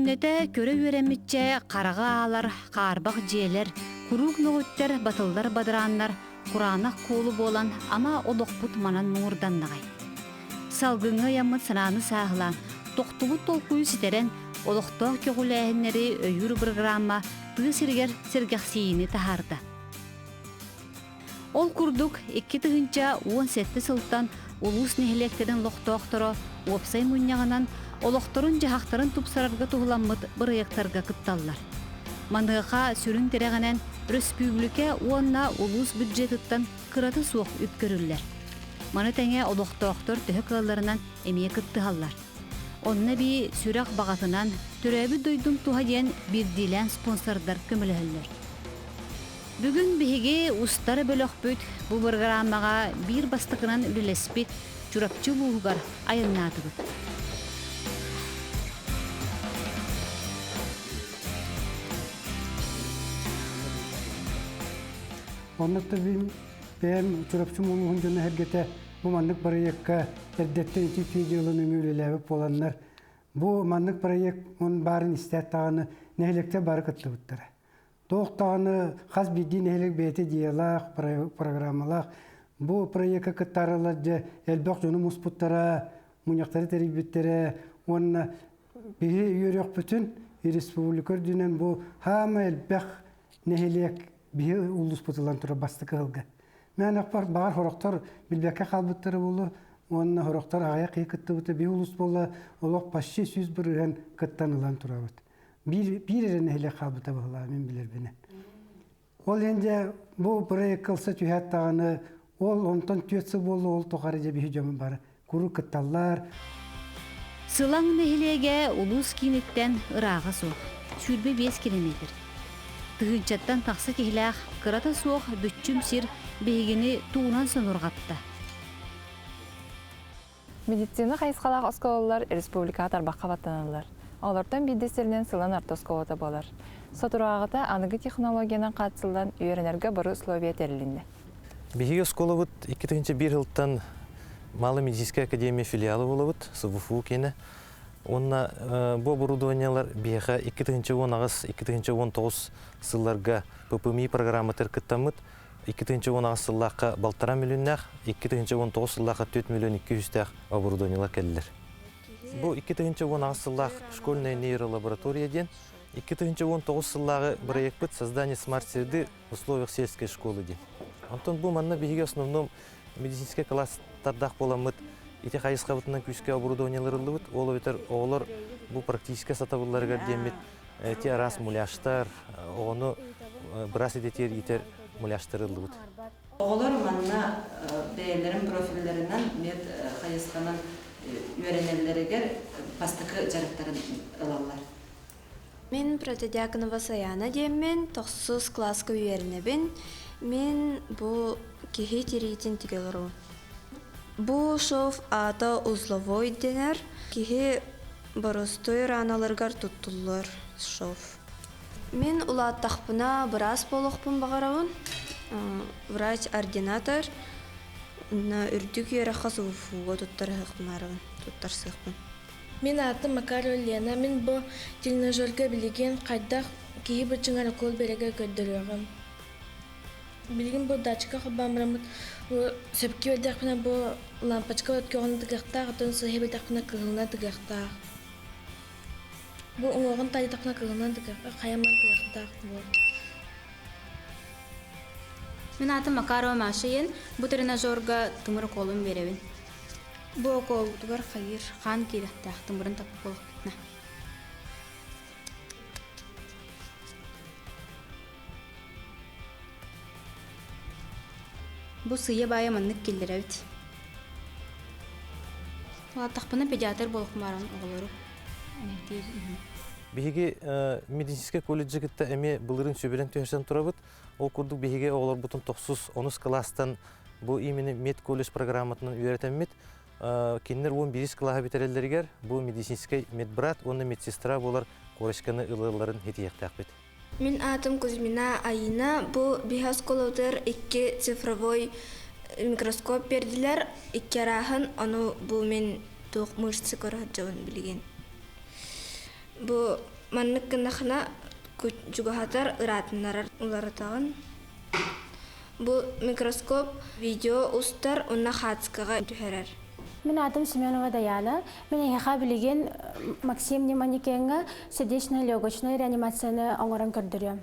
Күннэтэ көрө үөрэммиччэ хараҕы аалар хаарбах дьиэлэр, куруук мөҕүттэр батыллар бадарааннар кураанах куолу буолан ама олохпут манан муҥурданнаҕай. Салгыҥҥа ыйаммыт санааны сааһылаан, тохтубут толкуйу ситэрэн, олохтоох көҕүлээһиннэри өйүүр бырагыраамма тыа сиригэр сэргэхсийиини таһаарда. Ол курдук, 2017 сылтан улуус нэһилиэктэрин олохтоохторо уопсай мунньаҕынан олохторун-дьаһахтарын тупсарарга туһуламмыт бырайыактарга кытталлар. Маныаха сүрүн тирэҕинэн өрөспүүбүлүкэ уонна улуус бюджетыттан кырата суох үп көрүллэр. Маны тэҥэ олохтоохтор төһө кыалларынан эмиэ кыттыһаллар. Онно эбии сүрэх баҕатынан төрөөбүт дойдум туһа диэн биирдиилээн спонсордар көмөлөһөллөр. Бүгүн биһиги устар бөлөхпүт бу бырагыраамаҕа биир бастакынан үлэлэспит Чурапчы улууһугар айаннаатыбыт. Оннук да бэйэм Чурапчым улууһун дьоно сэргэтэ бу маннык бырайыакка эрдэттэн ити үтүө дьыаланы үҥүүлэлээбит буоланнар, бу маннык бырайыак баарын истээт даҕаны нэһилиэктэр бары кыттыбыттара. Туох даҕаны хас биирдии нэһилиэк бэйэтэ идеялаах, программалаах. Бу проекка кыттааралар дьэ элбэх дьону муспуттара, мунньахтары тэрийбиттэрэ уонна биһи үөрүөхпүтүн республика үрдүнэн бу хаама элбэх нэһилиэк биһи улууспут ылан турар бастакы ыһылга. Мээнэхпар баҕар хорохтор билбэккэ хаалбыттара буолуо уонна хорохтор аҕыйах киһи кыттыбыта биһи улуус буолла олох почти 100% кыттан ылан турабыт. Биир, биир эрэ нэһилиэк хаалбыта быһылаа мин билэрбинэн. Ол иһин дьэ бу проекка ылса түһээт даҕаны ол онтон түөрт сыл буолла ол тухары дьэ биһи дьоммут бары куруук кытталлар. Сылаҥ нэһилиэгэ улуус кииниттэн ырааҕа суох, 25 километр. Тыһыынчаттан тахса киһилээх кырата суох бүччүм сир биһигини туунан сонурҕатта. Медицина хайысхалаах оскуолалар республикаҕа тарбахха баттаналлар. Олортон биирдэстэринэн Сылан орто оскуолата буолар. Соторуааҕыта аныгы технологиянан хааччыллан үөрэнэргэ бары условия тэрилиннэ. Биһиги оскуолабыт 2001 сылтан Малая медицинская академия филиала буолабыт, СВФУ киэнэ. Уонна бу оборудованиелар биһиэхэ 2018-2019 сылларга ППМИ программатыгар кыттаммыт 2018 сыллаахха балтараа миллионнаах, 2019 сыллаахха 4 миллион 200-тээх оборудованиелар кэллилэр. Бу 2018 сыллаах школьная нейролаборатория диэн 2019 сыллааҕы бырайыакпыт создание смарт-среды в условиях сельской школы диэн. Онтон бу манна биһиги основном медицинскэй класстардаах буоламмыт ити хайысхабытынан күүскэ оборудованиелар ыллыбыт. Ол эбэтэр оҕолор бу практическай сатабылларыгар диэммит Эти араас муляжтар, оҕону быраас идэтигэр иитэр муляжтар ыллыбыт. Оҕолор манна бэйэлэрин профилларынан мед хайысханан үөрэнэллэригэр бастакы дьарыктарын ылаллар. Мин Протодьяконова Саяна диэммин, тохсус кылааска үөрэнэбин. Мин бу киһи тириитин тигэ олоробун. Бу шов аата узловой дэнэр. Киһи Боростуой раналарыгар туттуллар шов. Мин улааттахпына быраас буолуохпун баҕарабын. Врач-ординатор. Онно үрдүк үөрэххэ СВФУ-га туттарыһыахпын туттарсыахпын. Мин аатым Макарова Лена. Мин бу тренажерга билигин хайдах киһи быччыҥар укуол биэрэргэ көрдөрүөҕүм. Билигин бу датчика холбоон бу сөпкө үөрдэхпинэ бу лампочка өткөҕүн тыгыахтаах, оттон сыһыы бэтэхпинэ кыһылынан тыгыахтаах. Бу уҥуоҕун тайдахпына кыһылынан тыгыахтаах, хайаман тыгыахтаах буол. Мин аатым Макарова Маша иэн, бу тренажерга тымыр укуолун биэрэбин. Бу укуолбутугар хайыыр хаан киирэхтээх тымырын таппыт буолахпытына. Бу сыыйа-баайа маннык киллэрэбит. Улааттахпына педиатр буолуохмааран оҕолору Биһиги медицинскэй колледжы кытта эмиэ былырыын сүбэлэн түһэрсэн турабыт. Ол курдук биһиги оҕолорбутун тохсус онус кылаастан бу именно медколледж программатынан үөрэтэммит. Кинилэр 11 кылааһы бүтэрэллэригэр бу медицинскэй медбрат уонна медсестра буолар корочканы ылалларын итиэхтээхпит. Мин аатым Кузьмина Айина. Бу биһи оскуолабытыгар икки цифровой микроскоп биэрдилэр. Икки арааһын, ону бу мин туох мышцы көрө сылдьабын билигин. Бу Маннык гыннахына чугаһатар, ыраатыннарар уларытаҕын. Бу микроскоп видео устар уонна хаацкаҕа түһэрэр. Мин аатым Семенова Даяна. Мин эһиэхэ билигин Максим Неманикеҥҥа сердечно-легочнай реанимацияны оҥорон көрдөрүөм.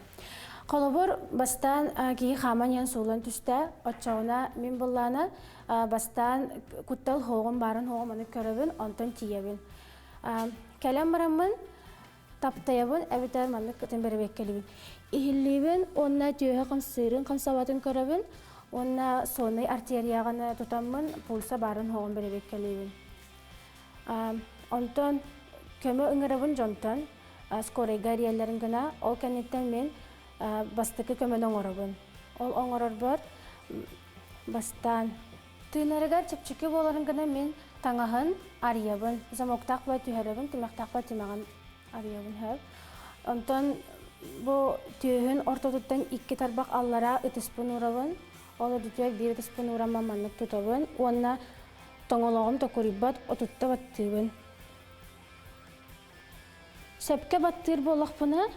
Холобур, бастаан киһи хааман иһэн суулан түстэ, оччоҕуна мин быллаана бастаан куттал хоҕум баарын хоҕум аны көрөбүн, онтон тиийэбин. Кэлэн бараммын таптайабын эбэтэр маннык ытын бэрэбиэккэлиибин. Иһиллиибин уонна түөһэ хамсыырын хамсабатын көрөбүн уонна сонный артерияҕаны тутаммын пульса баарын хоҕун бэрэбиэккэлиибин. Онтон көмө ыҥырабын дьонтон скорайга эрийэллэрин гына ол кэнниттэн мин бастакы көмөнү оҥоробун. Ол оҥорорбор бастаан Тыынарыгар чэпчэки буоларын гына мин таҥаһын арыйабын, замоктаах була түһэрэбин, тимэхтээх була тимэҕин арыйабын сөп. Онтон бу түөһүн ортотуттан икки тарбах аллараа ытыспын уурабын, ол үрдүтүгэр биир ытыспын уураммын маннык тутабын уонна тоҥолоҕум токуруйбат отутта баттыыбын. Сөпкө баттыыр буоллахпына,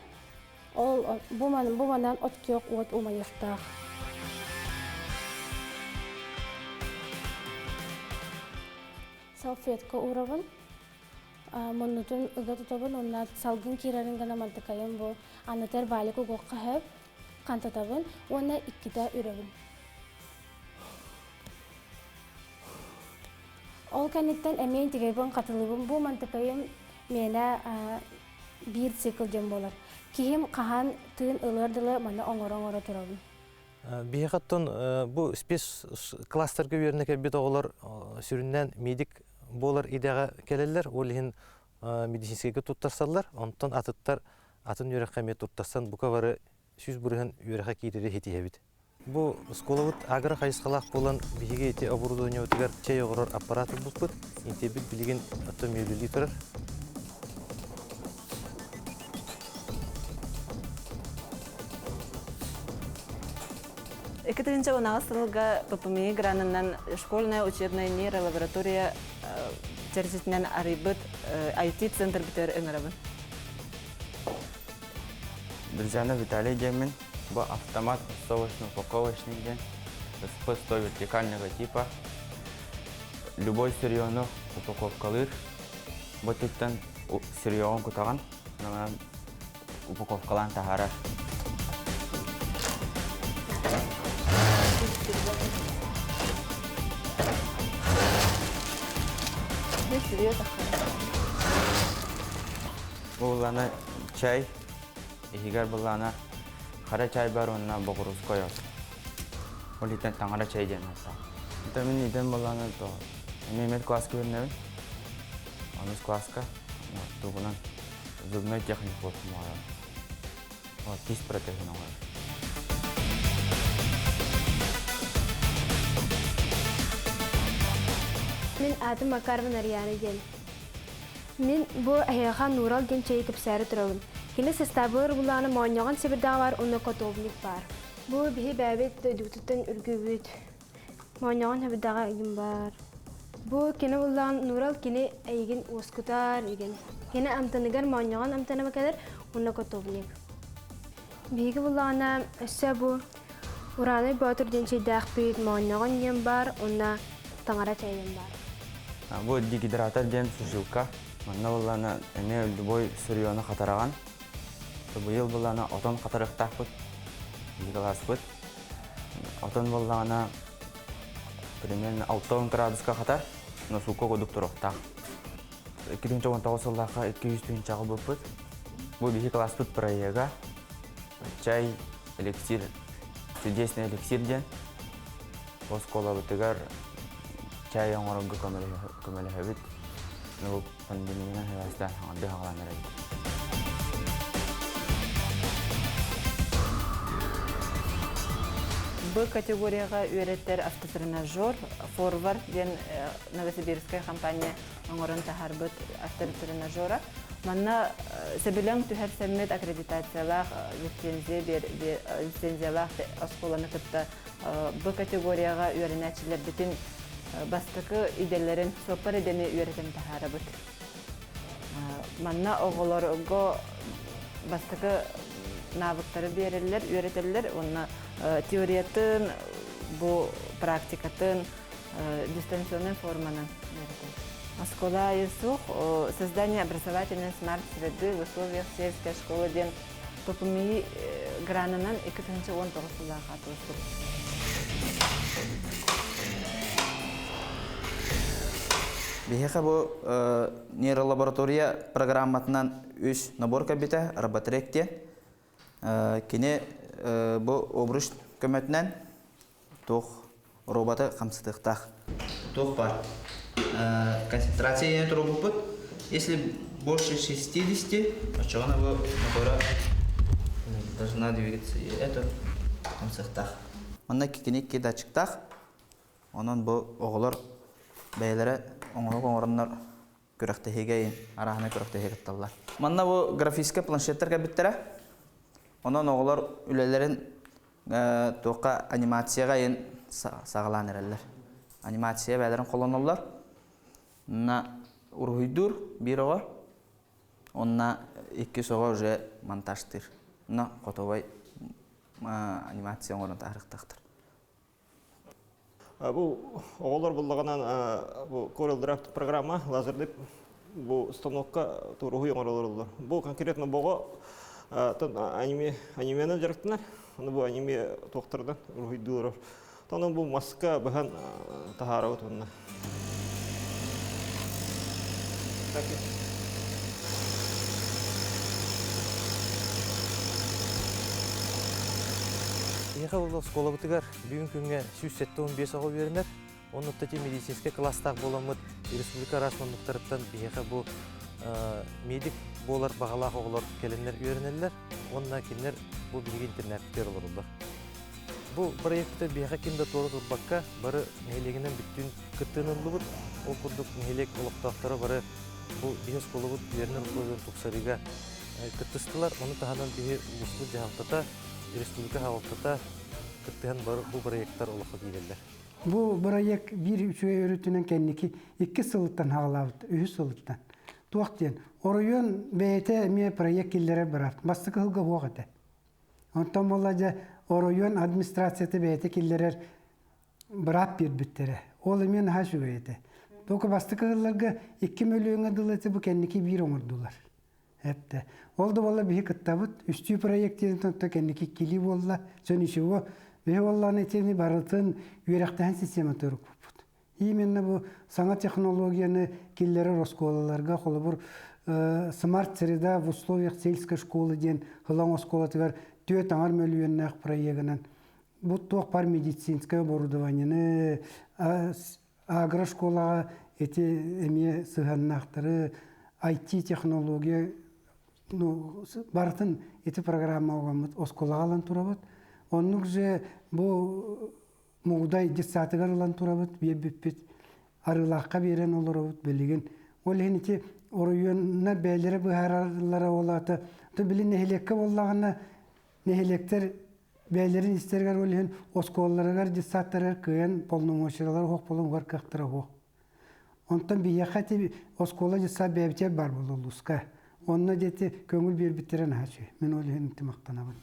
ол бу, бу манан от күөх уот умайыахтаах. Салфетка уурабын, муннутун ыга тутабын, уонна салгын киирэрин гына мантыкайым бу анытар валик угуохха сөп, хантатабын уонна иккитэ үрэбин. Ол кэнниттэн эмиэ интигейбин хатылыыбын. Бу мантыкайым миэнэ биир цикл диэн буолар. Киһим хаһан тыын ылыар дылы маны оҥоро-оҥоро турабын. Биһиэхэ оттон бу спец кластерга үөрэнэ кэлбит оҕолор сүрүннээн медик буолар идэҕэ кэлэллэр. Ол иһин медицинскэйгэ туттарсаллар. Онтон атыттар атын үөрэххэ эмиэ туттарсан бука бары 100% үөрэххэ киирэри ситиһэбит. Бу оскуолабыт агро хайысхалаах буолан, биһиги ити оборудованиебытыгар чэй оҥорор аппарат ылбыппыт. Интиэбит билигин оттон мүөлүлүү турар. Икки тыһыынча он аҕыс сылга ППМИ гранынан школьная учебная нейролаборатория чэрчитинэн арыйбыт IT-центр бүтэр ыҥырабын. Друзьяна Виталий диэммин. Бу автомат фасовочно-упаковочный диэн СП-100 вертикального типа. Любой сырьену упаковкалыыр. Бу тыттан сырьеҕун кутаҕын, упаковкалаан таһаарар. Бу булланы чай Иһигэр былаана хара чай бар уонна боҕуруускай от. Ол иһиттэн таҥара чай диэн ааттаах. Это мин идэм былаана то эмиэ мед класска үөрэнэбин. Онус класска тугунан зубной техник буолсун баҕарабын. Вот тис протезин оҥорор. Мин аатым Макарова Нарьяна диэн. Мин бу эһиэхэ Нуурал диэн чэйи кэпсээри турабын. Кини састаабыгар угулааны моонньоҕон сэбирдэҕэ баар уонна котовник баар. Бу биһи бэйэбит дойдубутуттан үргүүбүт. Моонньоҕон сэбирдэҕэ игин баар. Бу кини буллаҕын Нуурал кини эйигин уоскутар игин. Кини амтаныгар моонньоҕон амтана кэлэр уонна котовник. Биһиги буллаҕына өссө бу Ураанай Боотур диэн чэйдээхпит, моонньоҕон диэн баар уонна таҥара чэйин баар. Бу дегидратор диэн сушилка. Манна буллаана эмиэ любой сырьену хатараҕан. Быйыл буллаана отон хатарыахтаахпыт. Биһиги Отон буллаҕына примерно 60 градуска хатар, но суукка курдук туруохтаах. 2019 сыллаахха 200 тыһыынчаҕа ылбыппыт. Бу биһи класспыт проега чай эликсир, чудесный эликсир диэн оскуолабытыгар чай оҥорорго көмөлөһөбүт. Бу пандемиянан сибээстээн хаҥардыы хаҕалаан эрэбит. Б категорияҕа үөрэтэр автотренажер Forward диэн Новосибирскай компания оҥорон таһаарбыт автотренажера. Манна сөбүлэҥ түһэрсэммит аккредитациялаах лицензия лицензиялаах оскуоланы кытта Б категорияҕа үөрэнээччилэрбитин бастакы идэлэрин суоппар идэни үөрэтэн таһаарабыт. Манна оҕолорго бастакы навыктары биэрэллэр, үөрэтэллэр уонна теориятын, бу практикатын дистанционнай форманан үөрэтэллэр. Оскуола аайы суох создание образовательной смарт-среды в условиях сельской школы диэн ППМИ гранынан 2019 сыллаах атылыспыт. Биһиэхэ бу нейролаборатория программатынан үс набор кэлбитэ, Роботрек диэн. Кини бу обруч көмөтүнэн туох роботы хамсатыахтаах. Туох бар? Концентрация диэн туруорбуппут. Если больше 60, оччоҕуна бу мотора должна двигаться и это хамсыахтаах. Манна кини икки датчиктаах. Онон бу оҕолор бэйэлэрэ оҥоһук оҥороннор күрэхтэһиигэ арааһынай күрэхтэһиигэ кытталлар. Манна бу графическай планшеттар кэлбиттэрэ. Онон оҕолор үлэлэрин туохха анимацияҕа иһин саҕалаан эрэллэр. Анимация бэйэлэрин холоноллор. Онно уруһуйдуур биир оҕо, онно иккис оҕо уже монтажтыыр. Онно готовай анимация оҥорон таһаарыахтаахтар. Бу оҕолор буллаҕынан бу Corel Draft программа лазерный бу станокка туруһуй оҥоролоруллар. Бу конкретно боҕо аниме анименан дьарыктанар. Аны бу аниме туохтардан уруһуйдуулар. Онон бу маска быһан таһаарабыт уонна. Биһиэхэ ол оскуолабытыгар бүгүн күҥҥэ 175 оҕо үөрэнэр. Онно ити медицинскэй кылаастаах буоламмыт республика араас муннуктарыттан биһиэхэ бу медик буолар баҕалаах оҕолор кэлэннэр үөрэнэллэр уонна кинилэр бу биһиги интернаттыгар олороллор. Бу проекты биһиэхэ ким да туора турбакка бары нэһилиэгинэн бүттүүн кыттыыны ыллыбыт. Ол курдук нэһилиэк олохтоохторо бары бу биһи оскуолабыт үөрэнэр условиятын тупсарыыга кыттыстылар. Ону таһынан биһи улууспут дьаһалтата, республика хаалалтата кыттыһан бу проекттар олоххо киирэллэр. Бу бырайыак биир үчүгэй өрүтүнэн кэнники икки сылыттан хаалаабыт, үһүс сылыттан. Туох диэн, оройуон бэйэтэ эмиэ проект киллэрэр быраап. Бастакы сылга суох этэ. Онтон буолла дьэ оройуон администрацията бэйэтэ киллэрэр быраап биэрбиттэрэ. Ол эмиэ наһаа үчүгэй этэ. Только бастакы сылларга 2 мөлүйүөҥҥэ дылы этэ бу кэнники биир оҥордулар. Эптэ. Ол да буолла биһи кыттабыт. Үстүү проект диэн кэнники иккилии буолла. Сөн ничего. Биһи буоллаҕына итини барытын үөрэхтэһин система турукпуппут. Именно бу саҥа технологияны киллэрэр оскуолаларга, холобур, смарт-среда в условиях сельской школы диэн Һылаҥ оскуолатыгар түөрт аҥар мөлүйүөннээх проегынан бу туох бар медицинское оборудованиены агрошколаҕа ити эмиэ сыһыаннаахтары IT-технология ну, барытын ити программа оҕоммут оскуолаҕа ылан турабыт. Оннук же бу Мугудай детсадыгар ылан турабыт, биэрбиппит. Арыылаахха биэрэн олоробут билигин. Ол иһин ити оройуоннар бэйэлэрэ быһаараллара ол аата билин нэһилиэккэ буоллаҕына нэһилиэктэр бэйэлэрин истэригэр ол иһин оскуолаларыгар детсадтарыгар кыайан полномочиялара суох буолан угар кыахтара суох. Онтон биһиэхэ ити оскуола детсад бэйэбитигэр баар буолла улууска. Онно диэти көҥүл биэрбиттэрэ наһаа үчүгэй. Мин ол иһин ити махтанабын.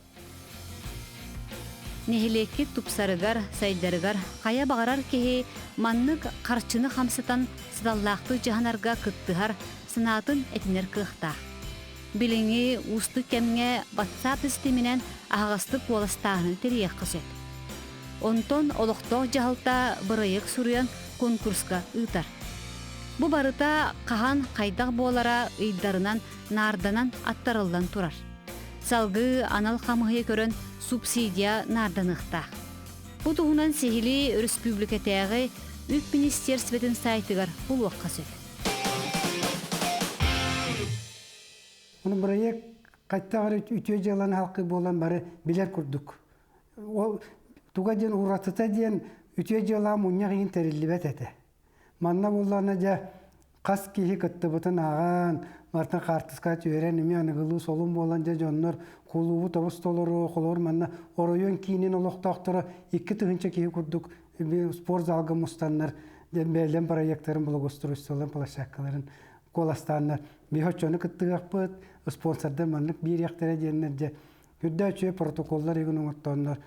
Нэһилиэккит тупсарыгар, сайдарыгар хайа баҕарар киһи маннык харчыны хамсатан саталлаахтык дьаһанарга кыттыһар, санаатын этинэр кыахтаах. Билиҥҥи уустук кэмҥэ WhatsApp систиминэн аһаҕастык куоластааһыны тэрийиэххэ сөп. Онтон олохтоох дьаһалта бырайыак суруйан конкурска ыытар. Бу барыта хаһан хайдах буолара ыйдарынан наарданан аттарыллан турар. Салгыы анал хамыһыйа көрөн субсидия наарданыахтаах. Бу туһунан сиһилии өрөспүүбүлүкэтээҕи үп министиэрстибэтин сайтыгар булуохха сөп. Ону бырайыак хайдах эрэ үтүө дьыаланы халкы буолан бары билэр курдук. Ол туга диэн уратыта диэн үтүө дьыалаҕа мунньах иһин тэриллибэт этэ. Манна буоллаҕына дьэ хас киһи кыттыбытын ааҕан, мартан хаартыскаҕа түһэрэн эмиэ аныгылыы солун буолан дьэ дьоннор кулуубу тобус толору, холобур манна оройуон киинин олохтоохторо 2000 киһи курдук спорт залга мустаннар бэйэлэрин проектарын благоустройстволарын площадкаларын куоластааннар. Биһи оччону кыттыһыахпыт, спонсордар маннык биэриэхтэрэ диэннэр дьэ үрдэ үчүгэй протоколлар игин оҥоттооннор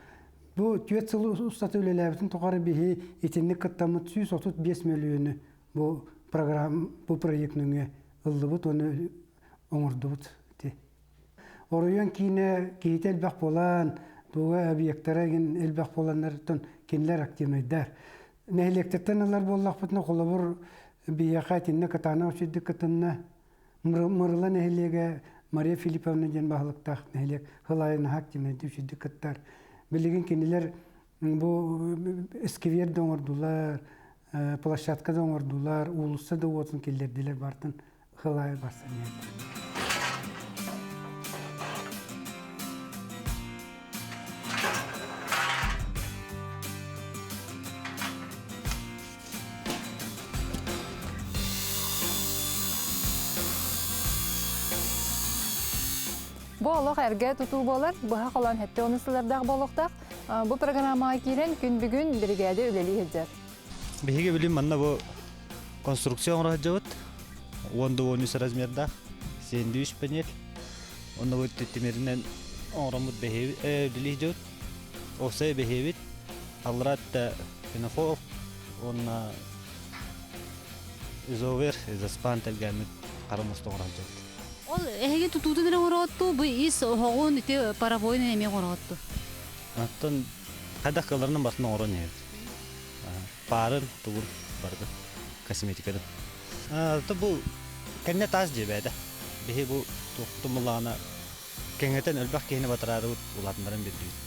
бу түөрт сыл устата үлэлээбитин тухары биһи итинник кыттаммыт 135 мөлүйүөнү бу программа бу проект нөҥүө ыллыбыт уонна оҥордубут ити. Оройуон киинэ киһитэ элбэх буолан, туга объектара игин элбэх буоланнартан кинилэр активнайдар. Нэһилиэктэртэн ылар буоллахпытына, холобур, биһиэхэ итиннэ кытаанах үчүгдүк кытынна. Мырыла нэһилиэгэ Мария Филипповна диэн баһылыктаах нэһилиэк сыл аайы наһаа активнайдык үчүгдүк кыттар. Билигин кинилэр бу сквер да оҥордулар, площадка да оҥордулар, уулусса да уотун киллэрдилэр бартын сыл аайы барсан иһэллэр. Бу олох эргэ тутуу буолар, быһа холоон хэттэ оны сылардаах буолуохтаах. Бу программаҕа киирэн күн бүгүн биригээдэ үлэлии сылдьар. Биһиги билим манна бу конструкция оҥоро сылдьабыт. 10 до 13 размердаах, 73 панель. Онно бу тимиринэн оҥороммут бэһиэбит, үлэлии Офсай бэһиэбит, аллараатта пенофол уонна изовер, изоспан тэлгээммит хара муста оҥоро сылдьабыт. Ол эһиги тутуутун эрэ оҥоротту, бу ис оһоҕун ити паровойун эмиэ оҥоротту. Оттон хайдах кыалларынан барытын оҥорон иһэбит. Паарын, тугун барытын, косметикатын. Бу кэннэ таас дьиэбээтэ. Биһи бу туохпутун буллаҕына кэҥэтэн элбэх киһини батараарыбыт улаатыннаран биэрдибит.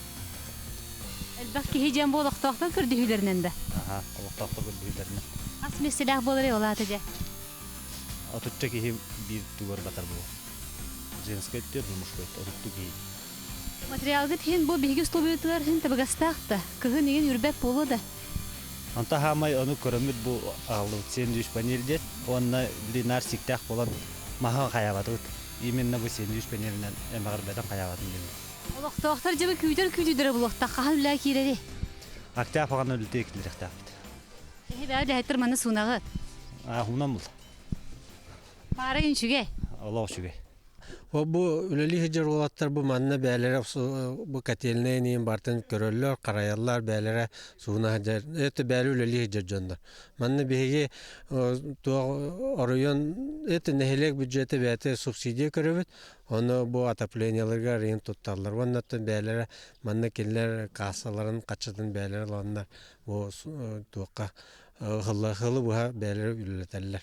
Элбэх киһи дьэн бу олохтоохтор көрдөһүүлэринэн да? Аха, олохтоохтор көрдөһүүлэринэн. Хас миэстэлээх буоларый ол аата дьэ? Отучча киһи биир тугар батар буолуо. Женскай өттүгэр, мужской отутту киһи. Материалгыт иһин бу биһиги условиятыгар иһин табыгастаах да, кыһын иҥин үрбэт буолуо да? Онто хаамай ону көрөммүт бу аҕаллыбыт сэндвич панель диэт уонна били наар сиктээх буолан маһы хайаабатыбыт. Именно бу сэндвич панелинэн эмэҕирбэтин хайаабатын диэн. Олохтоохтор дьыбы күүтэр күүтүдэрэ булуохтах хаһан үлээ киирэри? Октябрь хаҕана үлэтиэ киллэриэхтээхпит. Эһи бээ үлэһиттэр маны суунаҕыт? Аа, хунан бул. Паара үчүгэй. Олох үчүгэй. Ол бу үлэлии сылдьар уолаттар бу манна бэйэлэрэ бу котельнай иниин бартын көрөллөр, харайаллар, бэйэлэрэ сууна сылдьар, это бэйэлэ үлэлии сылдьар дьоннор. Манна биһиги туох оройуон это нэһилиэк бюджета бэйэтэ субсидия көрөбүт, ону бу отоплениеларга арыйан тутталлар. Уонна бэйэлэрэ манна кинилэр кассаларын хаччытын бэйэлэрэ ыланнар бу туохха хылы быһа бэйэлэрэ үлэлэтэллэр.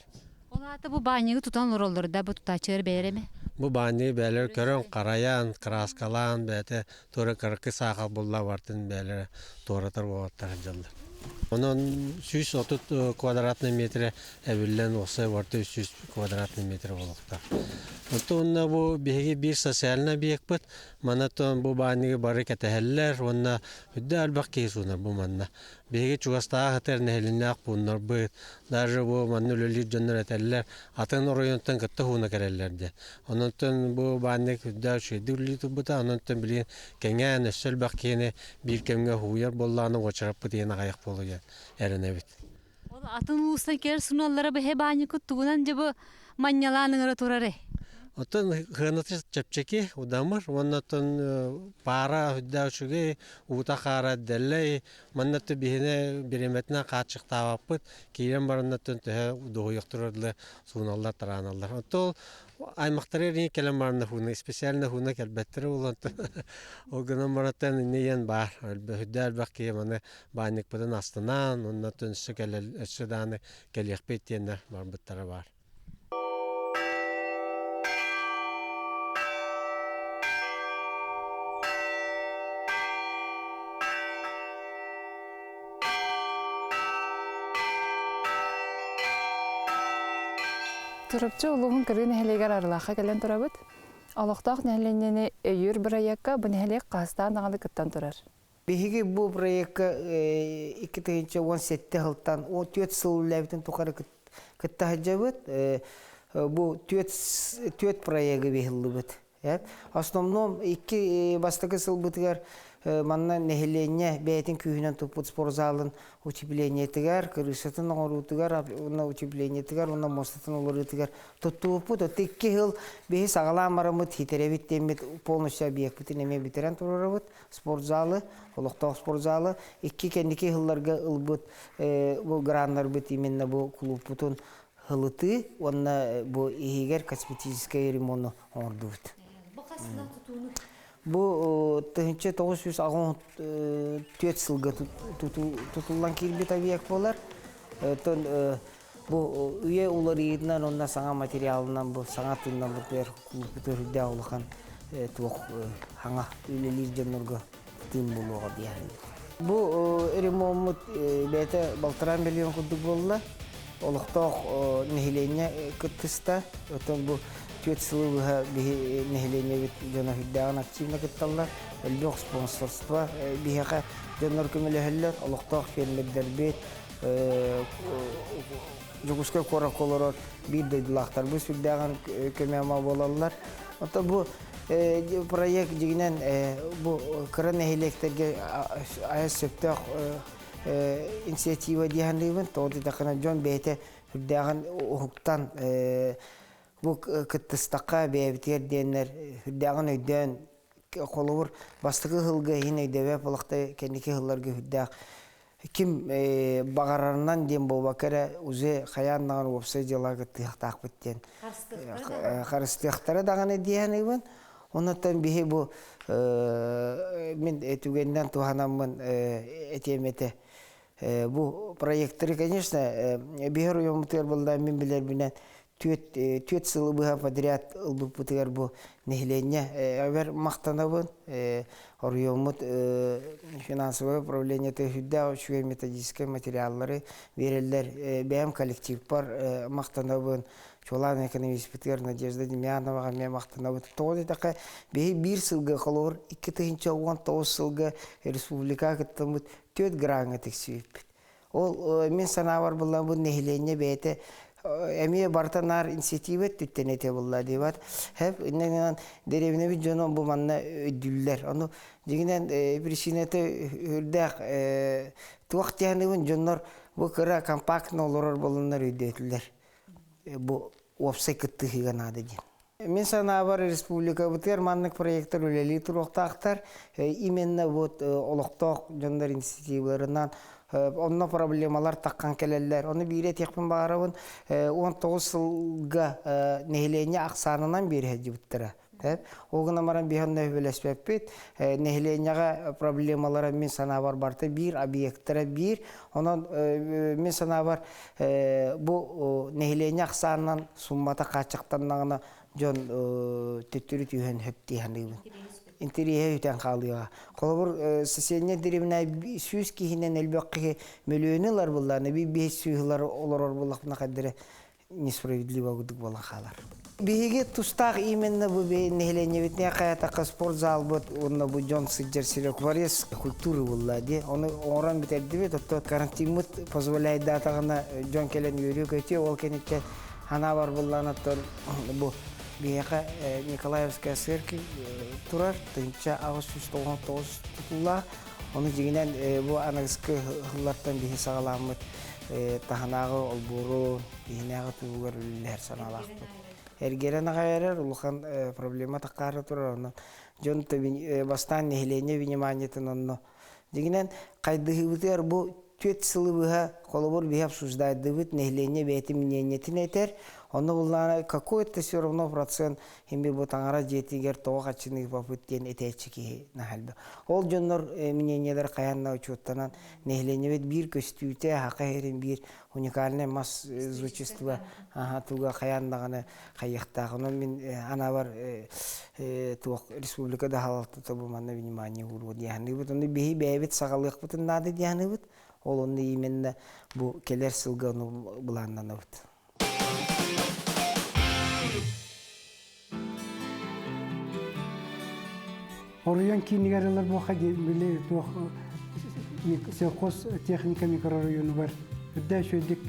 Ол аата бу баанньыгы тутан олороллор да, бу тутааччылар бэйэлэрэ ме? Бу баанньыгы бэйэлэрэ көрөн, харайан, краскалаан, бэйэтэ туора кыракый саахал булла бартын бэйэлэрэ туоратар уолаттар сылдьаллар. Онон 130 квадратный метр эбиллэн уопсай барыта 300 квадратный метр буолуохтаах. Оттон бу биһиги биир социальный объекпыт. Манна бу баанньыгы бары кэтэһэллэр уонна үрдэ элбэх киһи суунар бу манна. Биһиги чугастаах этэр нэһилиннээх пууннарбыт, даже бу манна үлэлиир дьоннор этэллэр, атын оройуонтан кытта ууна кэлэллэр диэн. Онон бу баанньык үрдээх үчүгэйдик үлэлии турбута, онон билигин кэҥээн өссө элбэх киһини биир кэмҥэ уһуйар буоллаҕына уочараппыт иһин аҕыйах буолуо диэн эрэнэбит. Ол атын улуустан кэлэр суналлара бэһэ баанньыкыт тугунан дьэ бу манньалаан ыҥыра турары? Оттон хыанаты чэпчэки, удамыр, уонна оттон паара үрдээх үчүгэй, уута хаара дэллэй, манна биһине бириэмэтинэн хааччахтаабаппыт, киирэн бараннаттан төһө дуһуйахтырар дылы сууналлар, тарааналлар. Оттон аймахтары эрин кэлэн баранна хуна, специально хуна кэлбэттэрэ буолан ол гынан бараттан инне баар, үрдээх элбэх киһи маны баанньыкпытын астынан, оннаттан өссө кэлэл өссө дааны кэлиэхпит диэннэр барбыттара баар. Чурапчы улууһун кырыы нэһилиэгэр Арылаахха кэлэн турабыт. Олохтоох нэһилиэнньэни өйүүр бырайыакка бу нэһилиэк хаһыстаан даҕаны кыттан турар. Биһиги бу проекка 2017 сылтан 4 сыл үлэлээбитин тухары кытта сылдьабыт. Бу түөрт проегы биһиллибит. Основном икки бастакы сылбытыгар Манна нэһилиэнньэ бэйэтин күүһүнэн туппут спортзалын утеплениетыгар, кырыысатын оҥоруутугар, уонна утеплениетыгар уонна муостатын уларыытыгар туттубуппут. Отто 2 сыл биһи саҕалаан бараммыт хитэрэбит диэммит полностью объекпытын эмиэ бүтэрэн туруорабыт. Спортзалы, олохтоох спортзалы икки кэнники сылларга ылбыт бу граннарбыт именно бу кулууппутун һылытыы уонна бу иһигэр косметическай ремону оҥордубут. Бу хас сыллаах тутууну? Бу 1984 сылга тутуллан киирбит объект буолар. Оттон бу үйэ уларыйыытынан уонна саҥа материалынан бу саҥа тыыннаммытыгар кулууппутугар үрдээх улахан туох хаҥа үлэлиир дьоннорго тыын буолуоҕа диэхин. Бу ремоммут бэйэтэ 1,5 миллион курдук буолла. Олохтоох нэһилиэнньэ кыттыста. Оттон бу 4 сылы быһа биһи нэһилиэнньэбит дьоно сүрдээҕин активно кытталлар. Элбэх спонсорство биһиэхэ дьоннор көмөлөһөллөр. Олохтоох фермердэрбит, Дьокуускай куоракка олорор биир дойдулаахтарбыт сүрдээҕин көмө-ама буолаллар. Оттон бу проект дьигинэн бу кыра нэһилиэктэргэ айас сөптөөх инициатива дии саныыбын. Тоҕо диэтэххинэ дьон бэйэтэ сүрдээҕин уһуктан бу кыттыстахха бэйэбитигэр диэннэр сүрдээҕин өйдөөн холобур бастакы сылга иһин өйдөбө буолахта кэнники сылларга сүрдээх ким баҕарарынан диэн буолбакка эрэ уже хайаан даҕаны уопсай дьыалаҕа кыттыахтаахпыт диэн харыстыахтара даҕаны дии саныыбын. Оннуттан биһи бу мин түгэнинэн туһанаммын этиэм этэ. Бу проекторы, конечно, биһи оройуоммутугар буолла мин билэрбинэн түөрт сылы быһа подряд ылбыппытыгар бу нэһилиэнньэ эбэр махтанабын. Оройуоммут финансовое управлениета сүрдээх үчүгэй методическай материаллары биэрэллэр. Бэйэм коллективпар махтанабын. Чуолаан экономиспытыгар Надежда Демьяноваҕа эмиэ махтанабын. Тоҕо диэтэххэ, биһи биир сылга холобур 2019 сылга республикаҕа кыттаммыт 4 граҥҥа тиксибиппит. Ол мин санаабар булла бу нэһилиэнньэ бэйэтэ эмиэ барыта наар инициатива өттүттэн этэ булла диэбат. Хэп иннинэн дэриэбинэбит дьоно бу манна өйдүүллэр. Ону дьиҥинэн причината үрдээх туох диэхнибин дьоннор бу кыра компактно олорор буоланнар өйдөөтүлэр. Бу уопсай кыттыһыыга наада диэн. Мин санаабар республикабытыгар маннык проектар үлэлии туруохтаахтар. Именно вот олохтоох дьоннор инициативаларынан онно проблемалар таххан кэлэллэр. Ону биири этиэхпин баҕарабын, 19 сылга нэһилиэнньэ ахсаанынан биэриһэ дьыбыттара. Ол гынан баран биһи онно үбүлэспэппит. Нэһилиэнньэҕэ проблемалара мин санаабар барыта биир, объектара биир. Онон мин санаабар бу нэһилиэнньэ ахсаанынан суммата хааччахтаннаҕына дьон төттөрү түһэн сөп дии саныыбын. Интэриэһэ үтэн хаалыаҕа. Холобур, соседняя деревня 100 киһинэн элбэх киһи мөлүйүөнү ылар буоллаҕына, биир 500 ылар олорор буоллахпына хайдары несправедливо курдук буолан хаалар. Биһиги тустаах именно бу нэһилиэнньэбитинэ хайатахха спортзалбыт уонна бу дьон сылдьар сирэ дворец культуры буолла дии. Ону оҥорон бүтэрдибит. Оттон карантиммыт позволяйдаатаҕына дьон кэлэн үөрүү-көтүө. Ол кэнниттэн ханаа бар буоллаҕына оттон бу биһиэхэ Николаевская церковь турар 1899 тутуллаах. Ону дьиҥинэн бу аныгыскы сыллартан биһи саҕаламмыт таһынааҕы олбуору иһинээҕи туһугар үлэлэһэр санаалаахпыт. Эргэрэн аҕай эрэр улахан проблема таххаара турар онон дьон бастаан нэһилиэнньэ вниманиетын онно дьиҥинэн хайдыһыыбытыгар бу 4 сылы быһа холобур биһи обсуждайдыбыт нэһилиэнньэ бэйэтин мнениетин этэр онно буллаҕына какой-то все равно процент Химби бу таҥара дьиэтигэр тоҕо харчыны ыыппаппыт диэн этээччи киһи наһаа элбэх. Ол дьоннор мнениелэр хайаан да учуоттанан нэһилиэнньэбит биир көстүүтэ, хака иһэрин биир уникальнай мас зодчество туга хайаан даҕаны хайыахтаах. Онон мин анаабар туох республика да салалтата бу манна внимание ууруо дии саныыбыт. Ону биһи бэйэбит саҕалыахпытын наада дии саныыбыт. Ол онно именно бу кэлэр сылга ону былааннанабыт. Оройуон киинигэр ылар буолха били туох сельхоз техника микрорайонугар үрдэ үчүгэйдик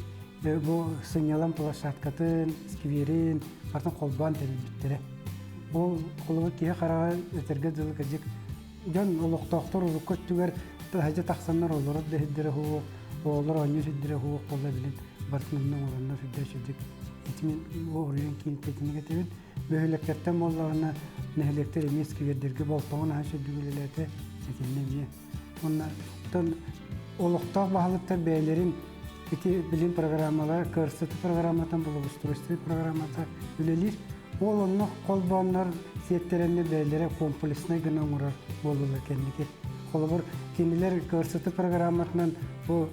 бу сынньалаҥ площадкатын, скверин атын холбоон тэрийбиттэрэ. Ол холобур киһи хараҕа этэргэ дылы кырдьык Дьон олохтоохтор урукку өттүгэр таһдьа тахсаннар олорор да сирдэрэ суох, оҕолор оонньуур сирдэрэ суох буолла билин барытын онно оҥороннор сүрдээх үчүгэй. Ити мин оройуон киин тэтимик этэбин. Бөһүөлэктэртэн буоллаҕына нэһилиэктэр эмиэ сквердэргэ болтоҕун аһа сүрдүк үлэлээтэ итиннэ эмиэ. Уонна оттон олохтоох баһылыктар бэйэлэрин ити билим программалар, КРСТ программатын, благоустройство программата үлэлиир. Ол онно холбооннор сиэттэрэннэ бэйэлэрэ комплекснай гына оҥорор буоллулар кэнники. Холобур, кинилэр КРСТ программатынан бу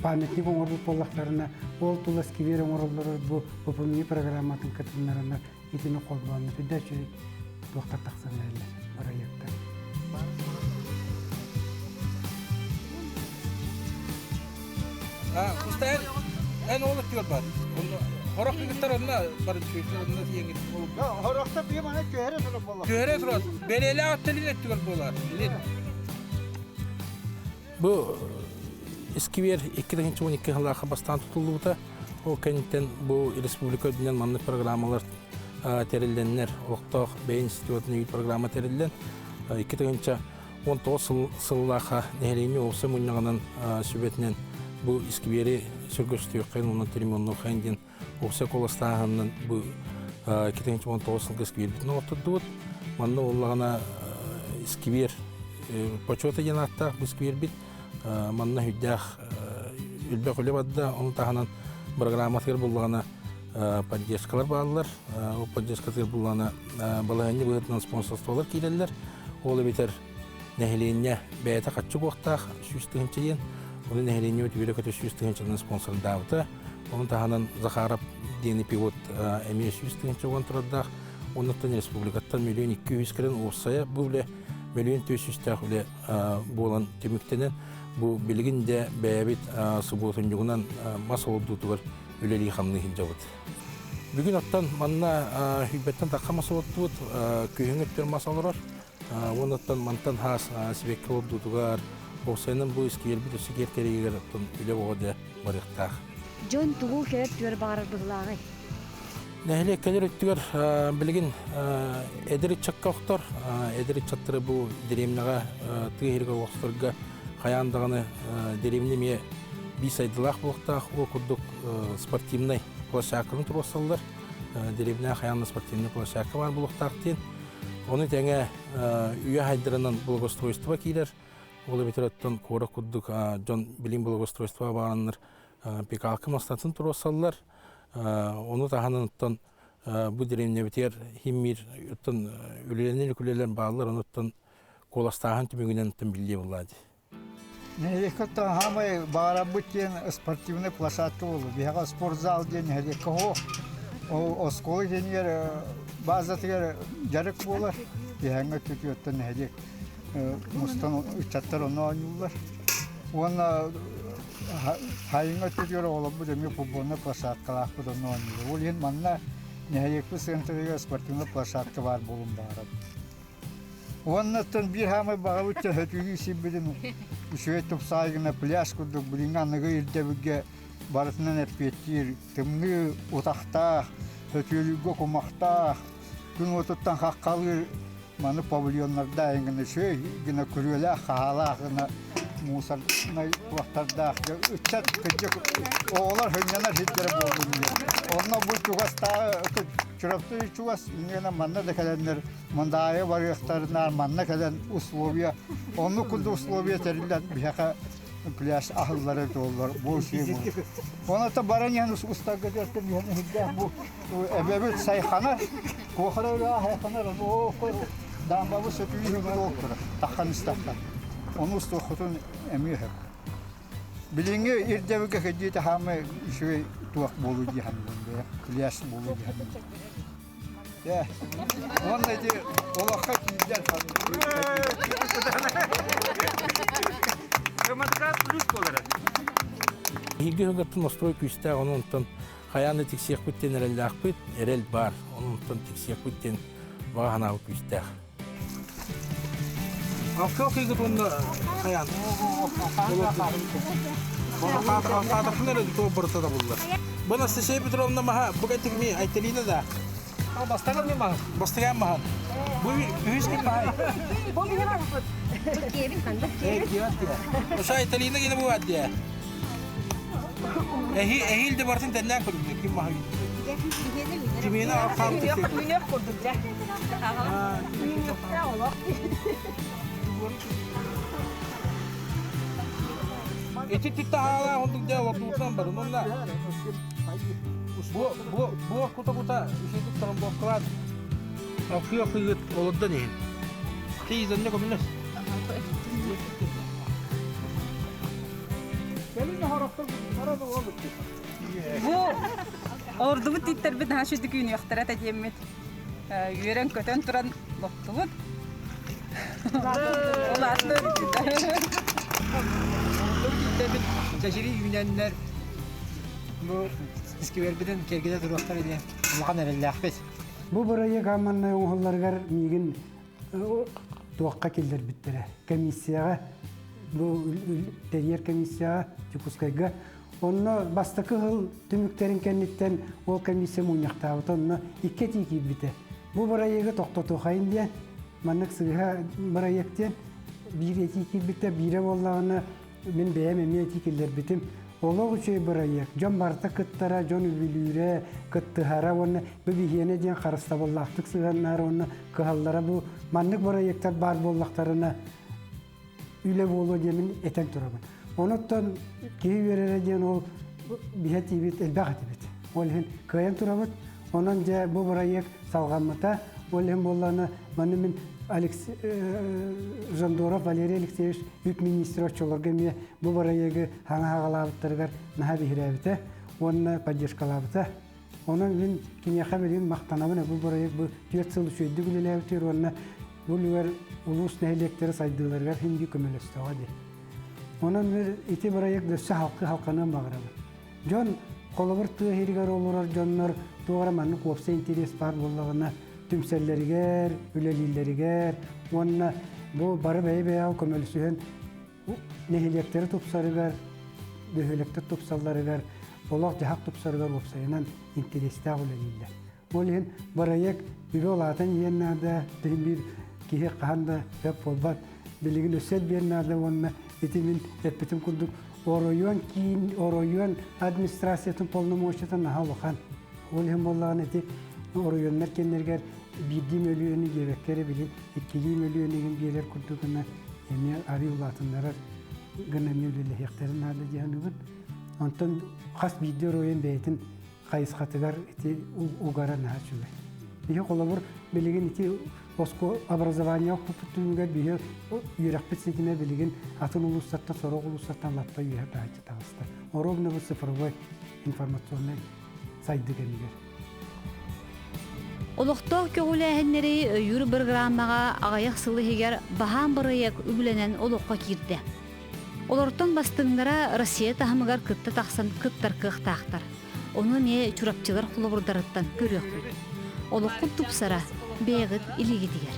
памятник оҥорбут буоллахтарына, ол тула сквер оҥороллорор бу ППМИ программатын кытыннараннар итини холбооннор үрдэ үчүгэй туохтар тахсан эрэллэр бырайыактар. Кустаан эн ол өттүгэр бар. Хорох кыгыттар онно бары түһүллэр онно тиэҥит. Хорохто биир мана түһэрэ турар буолар. Түһэрэ турар. Бэлиэлээх өттүлүн өттүгэр буолар. Билин. Бу искибиэр 2012 сыллаахха бастаан тутуллубута. Ол кэнниттэн бу республика үрдүнэн маннык программалар тэриллэннэр, олохтоох бэйэ институтун үгүс программа тэриллэн, 2019 сыллаахха нэһилиэнньэ уопсай мунньаҕынан сүбэтинэн бу искибиэри сөргөстүөххэйин уонна ремоннуоххайын диэн уопсай куоластааһынынан бу 2019 сылга искибиэрбитин оҥоттордубут. Манна буоллаҕына искибиэр почета диэн ааттаах бу искибиэрбит манна сүрдээх элбэх үлэ барда. Ону таһынан программатыгар буллаҕына поддержкалар бааллар. Ол поддержкатыгар буллаҕына балаһыанньа быһыытынан спонсорстволар киирэллэр. Ол эбэтэр нэһилиэнньэ бэйэтэ хаччы буохтаах 100 тыһыынча диэн. Ону нэһилиэнньэ үөрэ-көтө 100 тыһыынчанан спонсордаабыта. Ону таһынан Захаров диэни пилот эмиэ 100 тыһыынча уган турардаах. Оннуттан республикаттан 1 200 000 кэлэн уопсайа бу үлэ 1 400 000-тээх үлэ буолан түмүктэнэн бу билигин де бэйэбит субуотунньугунан мас олордуутугар үлэлии хамныы сылдьабыт. Бүгүн оттон манна хүлбэттэн тахха мас олордубут, күһүҥҥү өттүгэр мас олорор. Уоннаттан мантан хаас сибэкки олордуутугар, уопсайынан бу искиэрбит өссө киэркэригэр оттон үлэ оҕо дэ барыахтаах. Дьон тугу кэлэр түөр баҕарар быһылааҕый? Нэһилиэк кэлэр өттүгэр билигин эдэр ыччакка охтор. Эдэр ыччаттары бу дэриэбинэҕэ тыа иһиргэ олохсуторга хайаан даҕаны дэриэбинэ эмиэ биир сайдылаах буолуохтаах. Ол курдук спортивнай площадканы туруорсаллар. Дэриэбинэ хайаан да спортивнай площадка баар буолуохтаах диэн. Ону тэҥэ үйэ хайдарынан благоустройство киирэр. Ол эбэтэр оттон куорат курдук дьон билим благоустройство баараннар пикалка мастатын туруорсаллар. Ону таһынан оттон бу дэриэбинэбитигэр химмиир оттон үлэлэнэр үлэлэр бааллар, онуттан куоластааһын түмүгүнэн оттон биллиэ буоллаа дии. Нэһилиэккэ хаамай баарабыт диэн спортивный площадка буолу. Биһиэхэ спортзал диэн нэһилиэккэ оһох. Ол оскуола киинигэр базатыгар дьарык буолар. Биһэҥҥэ өттүтүөттэн нэһилиэк мустан ыччаттар онно оонньууллар. Уонна хайыҥҥа өттүтүгэр оҕолорбут эмиэ футбольнай площадкалаахпыт онно оонньууллар. Ол иһин манна нэһилиэкпит центрыгар спортивный площадка баар буолун баҕарабыт. Уонна оттон биир хаамай баҕабыт төһөтүгүү сирбитин үчүгэй тупсаҕай гына пляж курдук билиҥҥи аныгы ирдэбилгэ барытынан эппиэттиир тымныы утахтаах, сөтүөлүүргэ кумахтаах, күн уотуттан хаххалыыр маны павильоннардаах гына үчүгэй гына күрүөлээх хаһаалаах гына мусорнай туохтардаах ыччат кырдьык оҕолор сынньанар сирдэрэ буоллун диэн. Онно бу чугастааҕы Чурапчы чугас инньэ манна да кэлэннэр Мындаайы барыахтарынаан манна кэлэн условия оннук курдук условия тэриллэн биһиэхэ пляж аһыллара туоллар бу үчүгэй Онон баран иһэн устарга диэттэн иһэн иһирдээх бу эбэбит сайханар куохара үрээ хайханар оо даамбабыт сөтүлүү ол турар таххан истэххэ ону устуоххутун эмиэ сөп билиҥҥи ирдэбилгэ кирдиитэ хаамай үчүгэй туох буолуу дии саныыбын пляж буолуу дии саныыбын Уонна ити олоххо киирдэр Плюс буолара. Биһиги ыһыгыттан настрой күүстээх, онон онтон хайаан да тиксиэхпит диэн эрэллээхпит, эрэл баар, онон онтон тиксиэхпит диэн баҕа санаабыт күүстээх. Алка кыйгыт уонна хайаан. Алкаатахпын эрэ туох барыта да буллар. Бу Анастасия Петровна маһа бу кэтигми Айталина да. Бастаган мен маһын. Бастаган маһын. Бу үһүс ким маһай? Бу биһи маһыппыт. Бу киэбин ханнык киэбин? Оша Италина гene бу аддия. Эһи эһил де бартын тэннәк көрүнү ким маһы. Кимена алқалды. Минек курдук жа. Эти титта хаала хондук дэ олордуутан барын онна. Бу бу бу кута кута үшетик тарамбоккалар. Акыа кыгыт олордон иһин. Тиизэнне көмүнэс. Бу олордубут тииттэрбит наһаа үчүгдүк үүнүөхтэрэ этэ диэммит үөрэн-көтөн туран лоттубут. Улаатта Олордубут тииттэрбит чэчири үүнэннэр бу искибэрбитин кэргэнэ туруохтар диэн улахан эрэллээхпит. Бу бырайыак ааманнай оҥоһулларыгар миигин туохха киллэрбиттэрэ. Комиссияҕа, бу тэрийэр комиссияҕа Дьокуускайга. Онно бастакы сыл түмүктэрин кэнниттэн ол комиссия мунньахтаабыта, онно икки этии киирбитэ. Бу бырайыагы тохтотуохайын диэн, маннык сыыһа бырайыак диэн биир этии киирбитэ, биирэ буоллаҕына Мин бэйэм эмиэ ити киллэрбитим. Олох үчүгэй бырайыак. Дьон барыта кыттара, дьон үбүлүүрэ, кыттыһара уонна бу биһиэнэ диэн харыстабыллаахтык сыһыаннаһара уонна кыһаллара бу маннык бырайыактар баар буоллахтарына үлэ буолуо диэмин этэн турабын. Онуттан киһи үөрэрэ диэн ол биһэ тиибит элбэх этибит. Ол иһин кыайан турабыт. Онон дьэ бу бырайыак салҕаммыта. Ол иһин буоллаҕына маны мин Алекс Жандоров Валерий Алексеевич үп министрэ оччолорго эмиэ бу бырайыагы хаҥа хаҕалаабыттарыгар наһаа биһирээбитэ уонна поддержкалаабыта. Онон мин киниэхэ билигин махтанабын бу бырайыак бу түөрт сыл үчүгэйдик үлэлээбитигэр уонна бу үлүгэр улуус нэһилиэктэрэ сайдыыларыгар хин биир көмөлөстөҕө дии. Онон ити бырайыак өссө халкы халканыан баҕарабын. Дьон холобур тыа иһигэр олорор дьоннор туох эрэ маннык уопсай интэриэс баар буоллаҕына түмсэллэригэр, үлэлииллэригэр уонна бу бары бэйэ-бэйэҕэ көмөлөсүһэн нэһилиэктэри тупсарыгар, бөһүөлэктэр тупсалларыгар, олох-дьаһах тупсарыгар уопсайынан интэриэстээх үлэлииллэр. Ол иһин бырайыак үбэ улаатан иһиэн наада, билин биир киһи хаһан да сөп буолбат. Билигин өссө элбиэн наада уонна ити мин эппитим курдук оройуон киин, оройуон администрациятын полномочията наһаа улахан. Ол иһин буоллаҕына ити оройуоннар кэннэригэр биирдии мөлүйүөнү диэбэккэ эрэ били иккилии мөлүйүөнүгүн биэрэр курдук гына эмиэ арыы улаатыннарар гына эмиэ үлэлэһиэхтэрин наада дии саныыбын. Онтон хас биирдии оройуон бэйэтин хайысхатыгар ити угара наһаа үчүгэй. Биһи холобур билигин ити оско образование охпуппут түмүгэр биһи үөрэхпит ситимэ билигин атын улуустартан сорох улуустартан лаппа үөһэ таһыччы таҕыста. Ровно бу цифровой информационнай сайды кэмигэр. Олохтоох көҕүлээһиннэри өйүүр бырагыраамаҕа аҕыйах сыл иһигэр баһаам бырайыак үбүлэнэн олоххо киирдэ. Олортон бастыҥнара Россия таһымыгар кытта тахсан кыттар кыахтаахтар. Ону эмиэ чурапчылар холобурдарыттан көрүөхпүт. Олоххут тупсара бэйэҕит илиигитигэр.